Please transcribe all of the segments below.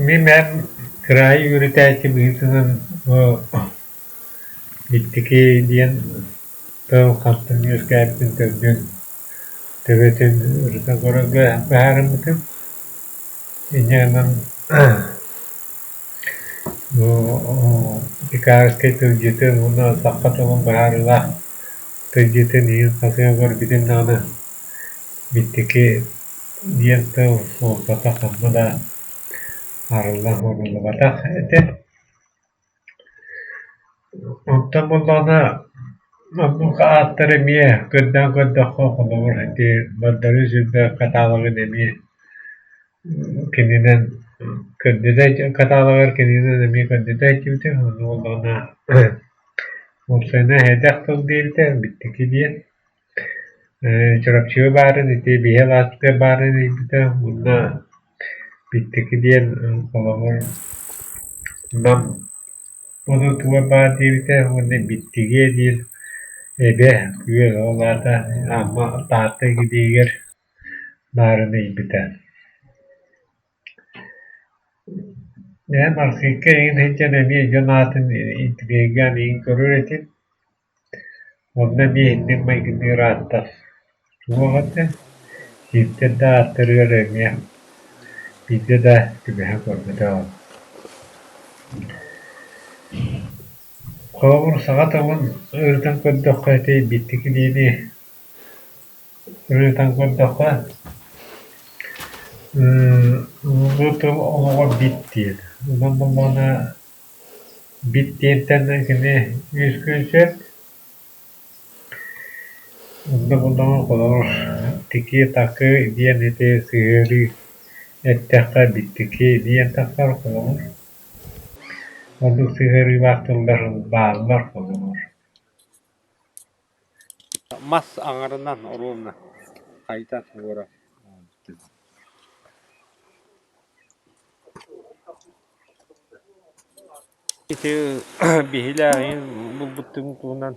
Мин эн кыраайы үөрэтээччи быһыытынан Биттики диэн тыл хантан үөскээбитин төрдүн, төбөтүн ырыта көрөргө быһаарыммытым. Инньэ гынан бу Пекарскай тылдьытын уонна саха тылын быһаарыылаах тылдьытын иһин хасыһа көрбүтүм даҕаны Биттики диэн тыл суолтата ханна да арыллан ууруллубатах этэ. Онтон буоллаҕына оннук ааттар эмиэ көрдөөн көрдөххө, холобур, ити Багдарыын Сүлбэ каталогын эмиэ кининэн көрдөтө каталогар кининэн эмиэ көрдөтө сылдьыбытым. Ону буоллаҕына уопсайынан эһэйдэх тыл диэбитэ, бүттүкү диэн. Чурапчыга баарын ити биһи алааспытыгар баарын ыйбыта уонна Биттики диэн холобур Нам Модутугар баар диэбитэ уонна Биттигэ диэн эбэ күөл ол аата Амма Таатта гидиигэр баарын ыйбыта. Бэйэм архыыпка эҥин сылдьан эмиэ дьон аатын интириэһиргээн эҥин көрөр этим. Онно эмиэ инник майгынныыр ааттар туох этэ, сирдэр да ааттарыгар эмиэ биирдэ да түбэһэн көрбөтөҕүм. Холобур, саха тылын ырытан көрдөххө ити биттикилиини ырытан көрдөххө, бу тыл олоҕо бит диэн. Онон буоллаҕына Бит диэнтэн кини үөскүөн сөп. Онно буоллаҕына холобур тики-такы диэн ити сыһыарыы эттэххэ биттики диэн тахсар холобур. Оннук сыһыарыылаах тыллар бааллар холобур. Мас аҥарынан оруобуна хайыта туора Ити биһилэҕин булбуттарын туһунан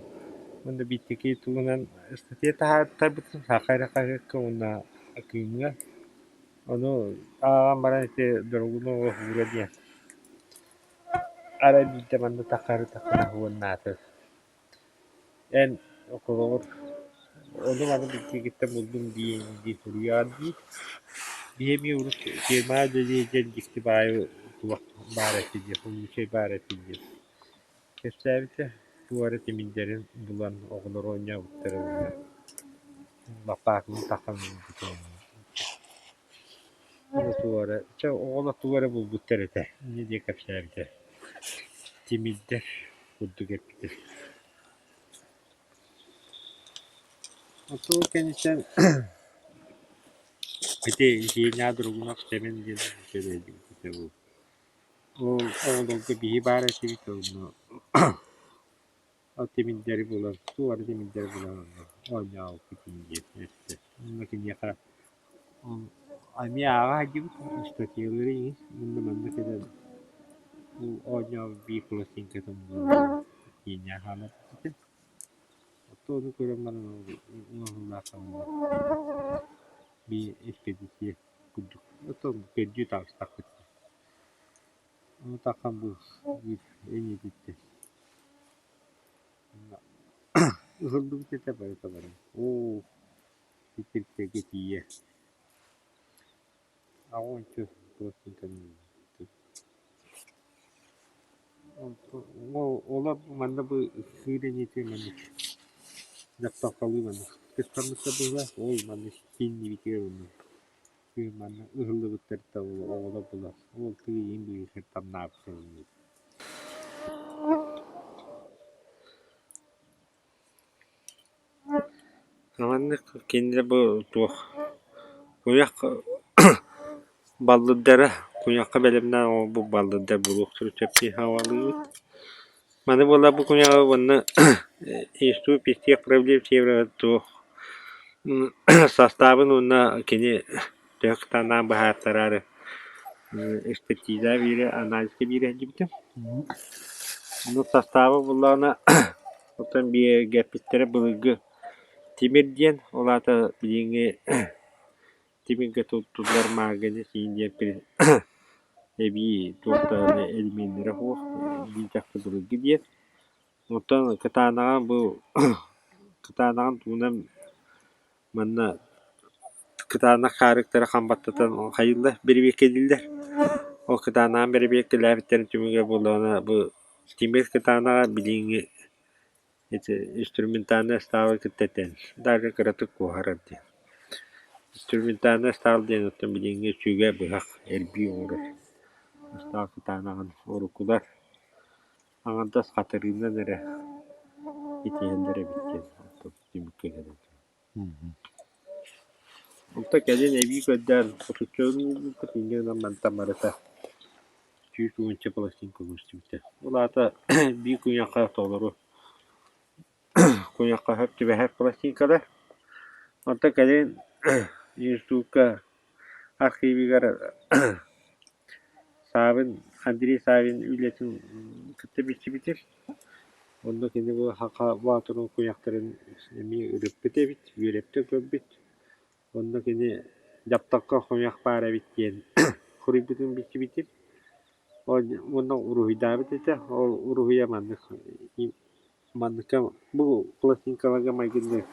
уонна бииттики туһунан ыстатыйа таһаартарбытым саха эрэ хаһыакка уонна Акыымҥа. Ону ааҕан баран ити Дорогунова Һуура диэн арай биирдэ манна таххарытаххына уоннааты Эн холобур ону-маны билсиигиттэн буллум дии дии суруйаҕын дии. Биһи эмиэ урут фирмаҕа үлэлии сылдьан дьикти баайы туох баар этэ диэн, получай баар этэ диэн кэпсээбитэ. Туох эрэ тимирдэрин булан оҕолор оонньообуттара уонна лаппаакынан тахсан ылбытым. Туох эрэ, чэ оҕолор тугу эрэ булбуттар этэ, инньэ диэн кэпсээбитэ. Тимирдэр курдук эппитэ. Ол кэнниттэн ити Сеня Драгунов Сэмэн диэн этэ ол оҕолорго биһи баар этибит онно Ол тимирдэри булан, туох эрэ тимирдэри булан оонньообуппут диэн эттэ. Уонна киниэхэ эмиэ ааҕа сылдьыбыт ыстатыйалары иһин уонна манна кэлэн бу оонньообут биир пластинкатын булан кииннээх хаалларбыт этэ. Оттон ону көрөн баран оҥоһуллаах биир экспедиция курдук оттон көрдүү таҕыстахпыт дии. Ону таххан бу биир эйиэтиттэн ыһыллыбыт этэ барыта баран оо итириктэгэ тиийэ аҕа уонча пластинканы Олор манна бу сыыр эниэтэ маннык дьапталҕалыы маннык кыстаммыта быһыылаах ол маннык сиэннибитигэр онно. Күһүн манна ыһыллыбыттарыттан оҕолор булан, ол тыы иин быыһыгар тамнаабыттар диир. Маннык кинилэр бу туох куйах баллырдара куйахха бэлэмнээх оҥорбут баллырдар буолуохтарын сөп дии сабаҕалыыбыт. Маны буоллар бу куйаҕы уонна институт всех проблем севера туох састаабын уонна кини төһө кытаанаҕын быһаартараары экспертиза биэрэ анализка биэрэ сылдьыбытым. Ону састааба буоллаҕына оттон биэргэппиттэрэ былыргы тимир диэн, ол аата билиҥҥи тимиргэ туттуллар марганец диэн эбии туох даҕаны элеменнэрэ суох, биир чахчы былыргы диэн. Оттон кытаанаҕа бу кытаанаҕын тугунан манна кытаанах хаарыктары хам баттатан хайыыллар, бэрэбиэркэлииллэр. Ол кытаанаҕын бэрэбиэркэлээбиттэрин түмүгэ буоллаҕына бу тимир кытаанаҕа билиҥҥи ити инструментальнай ыстаалы кытта тэҥ, даже кыратык куоһарар диэн. Инструментальнай ыстаал диэн оттон билиҥҥи сүгэ, быһах, эрбии оҥорор ыстаал кытаанаҕын уруккулар аҥардас хатырыынан эрэ итиһэллэр эбит диэн түмүккэ кэлэн Онтон кэлин эбии көрдөөн отучча уурбуппут инньэ гынан мантан барыта 110 пластинка көстүбүтэ. Ол аата биир куйахха толору куйахха сөп түбэһэр пластинкалар. Онтон кэлин институкка архивыгар Савин Андрей Савин үлэтин кытта билсибитим. Онно кини бу Саха Боотурун куйахтарын эмиэ ырыппыт эбит, үөрэттэ көрбүт. Онно кини дьапталка хомуйах баар эбит диэн суруйбутун билсибитим. Уонна уруһуйдаабыт этэ. Ол уруһуйа маннык манныкка бу пластинкаларга майгынныыр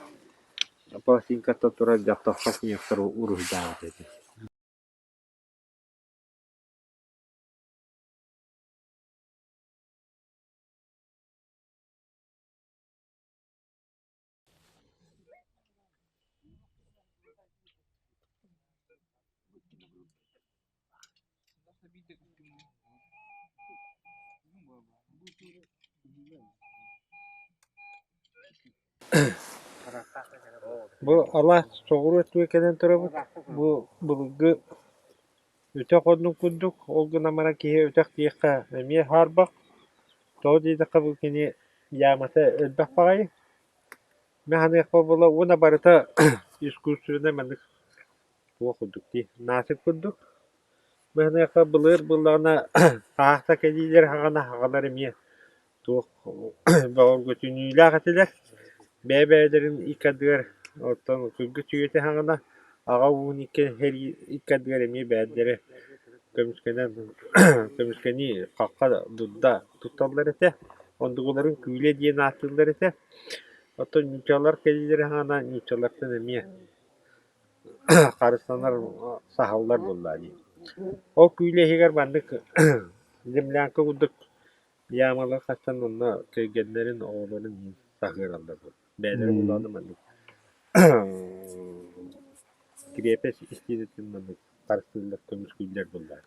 пластинкаттан турар дьапталка куйахтары уруһуйдаабыт этэ. Бу алаас соҕуруу өттүгэр кэлэн турабыт. Бу былыргы өтөх оннун курдук, ол гынан баран киһи өтөх диэххэ эмиэ хаарбах. Тоҕо диэтэххэ бу кини ямата элбэх баҕайы. Мин саныахпар буолла уонна барыта искусственнай маннык туох курдук дии, наасык курдук. Мин саныахха былыр буоллаҕына хаһаахта кэлиилэр саҕана саҕалар эмиэ туох бөҕөргөтүнүүлээх этилэр. Бэйэ-бэйэлэрин икки ардыгар оттон кыргыс үйэтэ саҕана аҕа ууһун икки сэрии икки ардыгар эмиэ бэйэлэрэ көмүскэнэн көмүскэнии хахха дурда тутталлар этэ. Онтукаларын күүлэ диэн ааттыыллар этэ. Оттон нууччалар кэлиилэрэ саҕана нууччалартан эмиэ харыстанар саһыллар буоллаа дии. Ол күүлэ иһигэр маннык землянка курдук ямалар хастан онно кэргэннэрин, оҕолорун саһыараллар бэйэлэрэ буллаҕына маннык кириэпэс истиэнэтин маннык харыстыыллар, көмүскүүллэр буоллаҕа.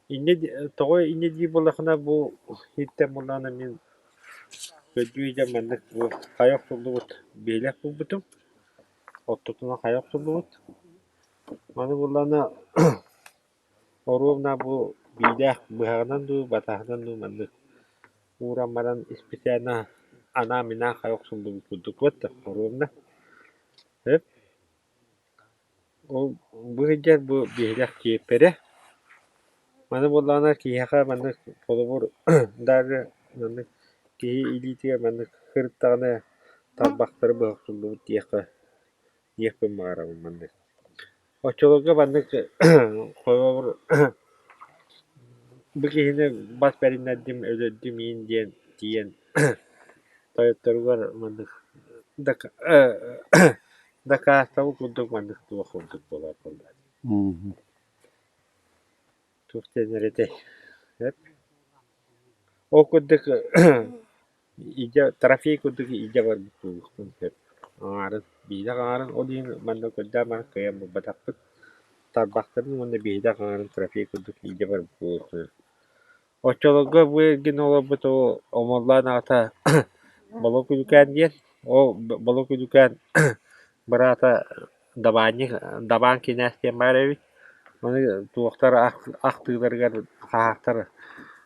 Инньэ тоҕо инньэ диир буоллаххына бу иһиттэн буоллаҕына мин көрдүү илдьэн маннык бу хайа охсуллубут биһилэх булбутум, ортотунан хайа охсуллубут. Маны буоллаҕына оруобуна бу биилээх быһаҕынан дуу, батаһынан дуу маннык ууран баран специально анаан-минээн хайа охсуллубут курдук буолта оруобуна. Сөп. Ол бу сылдьар бу биһилэх чиэппэрэ. Маны буоллаҕына киһиэхэ маннык холобур даже маннык киһи илиитигэр маннык сырыттаҕына тарбахтара быһа охсуллубут диэххэ диэхпин баҕарабын маннык. Оччолорго маннык холобур бу киһини бас бэриннэрдим, өлөрдүм иин диэн тиийэн тойотторугар маннык дакаастабыл курдук маннык туох курдук буолар буоллаҕа дии. Туох диэннэр этэй эп Ол курдук илдьэ трофей курдук илдьэ барбыт буолуохпун сөп. Аҥаарын, биирдэх аҥаарын ол иһин манна көрдөөн баран кыайан булбатахпыт. Тарбахтарын уонна биһилэх аҥарын трофей курдук илдьэ барбыт буолуохтара. Оччолорго бу эргин олорбут Омоллоон аҕата Боло Күлүкээн диэн, ол Боло Күлүкээн быраата Дабаанньык Дабаан кинээс диэн баар эбит. Ону туохтар ахтыыларыгар хаһаахтар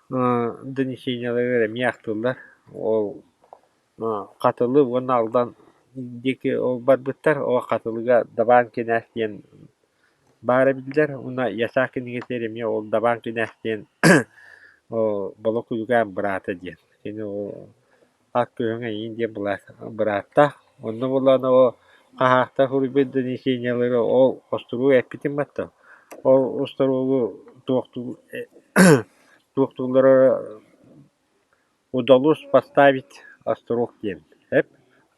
донесениеларыгар эмиэ ахтыллар. Ол Хатылы уонна Алдан диэки ол барбыттар, ол Хатылыга Дабаан кинээс диэн баара биллэр уонна Ясак кинигэтигэр эмиэ ол Дабаан кинээс диэн Боло Күлүгээн быраата диэн. Кини ол ат күһүҥ эйиин диэн бырааттаах. Онно буоллаҕына ол хаһаахтар суруйбут донесениелары ол остуруок эппитин батта. Ол остуруогу туохтуу туохтууллара Удалось поставить острог диэн эп.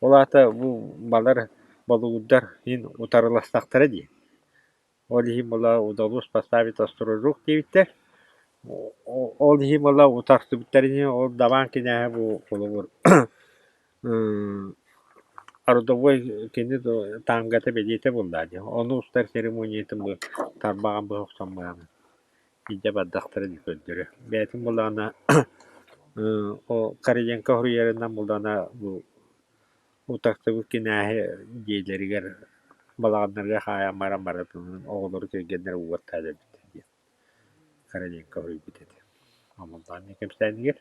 Ол аата бу балар болугурдар иһин утарыластахтара дии. Ол иһин була удалось поставить острожок диэбиттэр. Ол иһин була утарсыбыттар иһин ол Дабаан кинээһэ бу холобур родовой кини таангата бэлиэтэ буоллаа дии. Ону устар церемониятын бу тарбаҕын быһа охсон баран илдьэ бардахтара дии көрдөрө. Бэйэтин буоллаҕына Короленко суруйарынан буоллаҕына бу утарсыбыт кинээһи дьиэлэригэр балаҕаннарыгар хаайан баран барытын оҕолору кэргэннэрэ уоттаан өлбүттэр диэн Короленко суруйбут этэ. Омоллоон кэпсээнигэр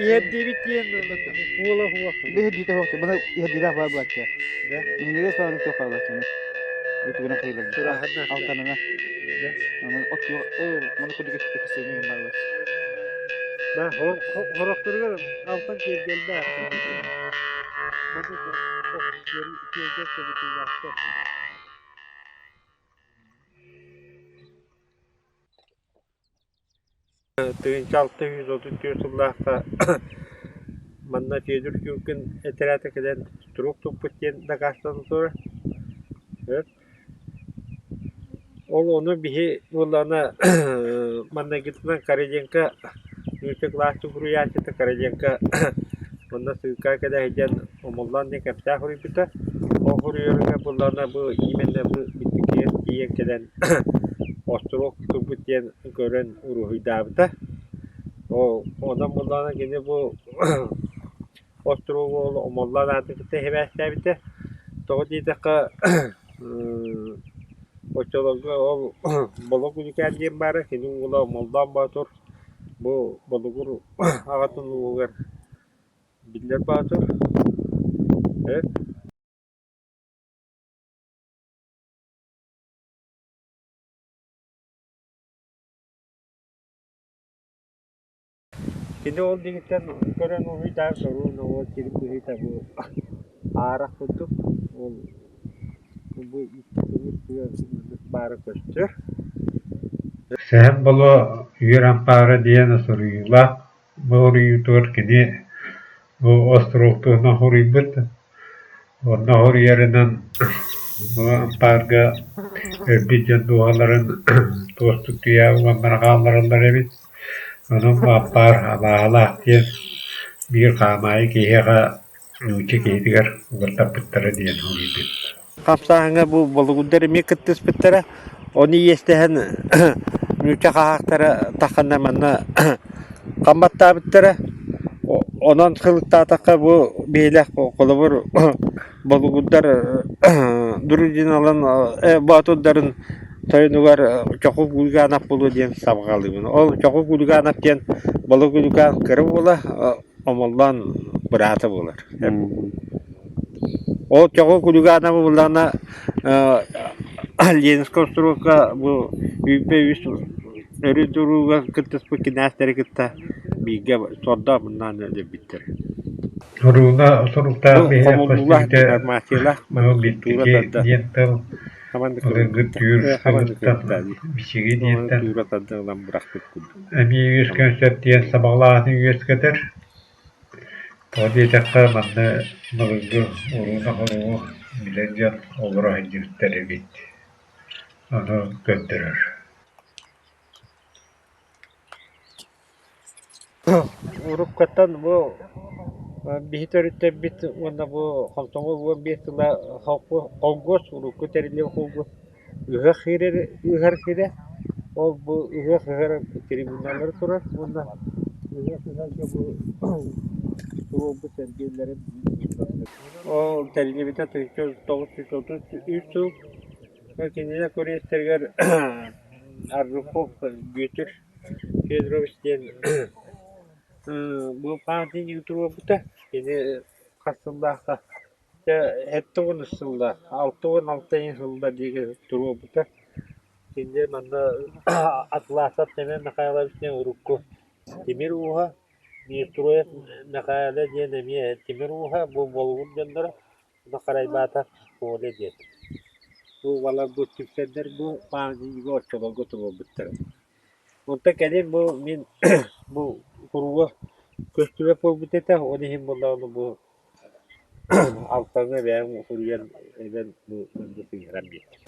Иһэрдиибит диэн уола уох. Иһэрдиитэ суох. Маны иһэрдиилээх баар буолааччы. Минньигэс баар суох баар буолааччы. Ютубунан хайылар. Алтанына. От маны курдук эксэниэн баар буолааччы. Да, хорохторугар алтан киэргэллээх. Киэргэл сөбүтүүлээхтэр. 1634 сыллаахха манна Федор Чуркин этэрээтэ кэлэн строк туппут диэн дакаастана турар. Ол ону биһи буоллаҕына маннайгытынан Караденко нуучча кылаастык суруйааччыта Караденко манна ссылкаҕа кэлэ сылдьан Омоллоон диэн кэпсээн суруйбута. Ол суруйарыгар буоллаҕына бу именно бу бүттүкүгэр тиийэн кэлэн остуруок турбут диэн көрөн уруһуйдаабыта. Ол онон буоллаҕына кини бу остуруогу ол Омоллоон аатын кытта сибээстээбитэ. Тоҕо диэтэххэ оччолорго ол Боло Күлүкээн диэн баара, кини уола Омоллоон Боотур бу Болугур аҕатын ууһугар биллэр боотур. Кини ол диэкиттэн көрөн уруһуйдаан соруун ол сирин быһыыта бу аарах курдук ол бу икки тымыр тыа маннык баара көстөр. Сэһэн Боло Үөр Ампаара диэн суруйуулаах бу суруйуутугар кини бу остуруок туһунан суруйбут. Онно суруйарынан бу ампаарга өлбүт дьон дууһаларын туостук түйэҕэ уган баран хааллараллар эбит. Онон бу ампаар абааһылаах диэн биир хаамаайы киһиэхэ нуучча киһитигэр угаттаппыттара диэн суруйбут. Хамсааһыҥҥа бу болугурдар эмиэ кыттыспыттара. Ону иэстэһэн нуучча хаһаахтара тахханна манна хам баттаабыттара. Онон сылыктаатахха бу биһилэх холобур болугурдар дружиналарын боотурдарын Тойонугар Чоху Гульганов буолуо диэн сабаҕалыыбын. Ол Чоху Гульганов диэн Боло Гульган кыра уола Омоллоон быраата буолар. Ол Чоху Гульгановы буллаҕына Ленинскэй остуруокка бу үүппэ үс өрүс дурууга кыттыспыт кинээстэри кытта бииргэ сордоох муннаан өлөрбүттэр. Урууна суруктаах Бу биһиэхэ хомуллуулаах көстүүтэ информациялаах бу маннык туура биттики тарда диэн тыл хаманнык былыргы ылбыта түүр хаманнык тылыттан ылбыта дии бичиги ону диэнтэн туура тарда ылан бырахпыт курдук эмиэ үөскүөн сөп диэн сабаҕалааһыны үөскэтэр. Тоҕо диэтэххэ, манна былыргы урууна хоругу билэр дьон олоро сылдьыбыттар эбит, ону көрдөрөр. Уруккаттан бу биһи төрүттэрбит уонна бу хомсомуол 15 сыла холкуос урукку тэриллибит холкуос ыһыах ыһар сирэ. Ол бу ыһыах ыһар трибуналара турар уонна ыһыах ыһарга бу туруорбут эргиэллэрин ол тэриллибитэ 1933 сыл. Кинилэр көрүөстэригэр Аржаков Бүөтүр Федорович диэн бу памятник туруорбута. Кини хас сыллаахха дьэ 70 сыллаах, 66 сыллар диэки туруорбута. Кинилэр манна Атласов Семен Михайлович диэн урукку тимир ууһа, Неустроев Мэхээлэ диэн эмиэ тимир ууһа, бу Болугур дьонноро Харайбаатах Коля диэн. Бу баларбыт түмсэннэр бу памятнигы оччолорго туруорбуттара. Онтон кэлин бу мин бу курууга көстүбэт буолбут этэ, ол иһин буоллаҕына бу алтаҥҥа бэйэм суруйан эбэн бу манна сыһыаран биэрдим.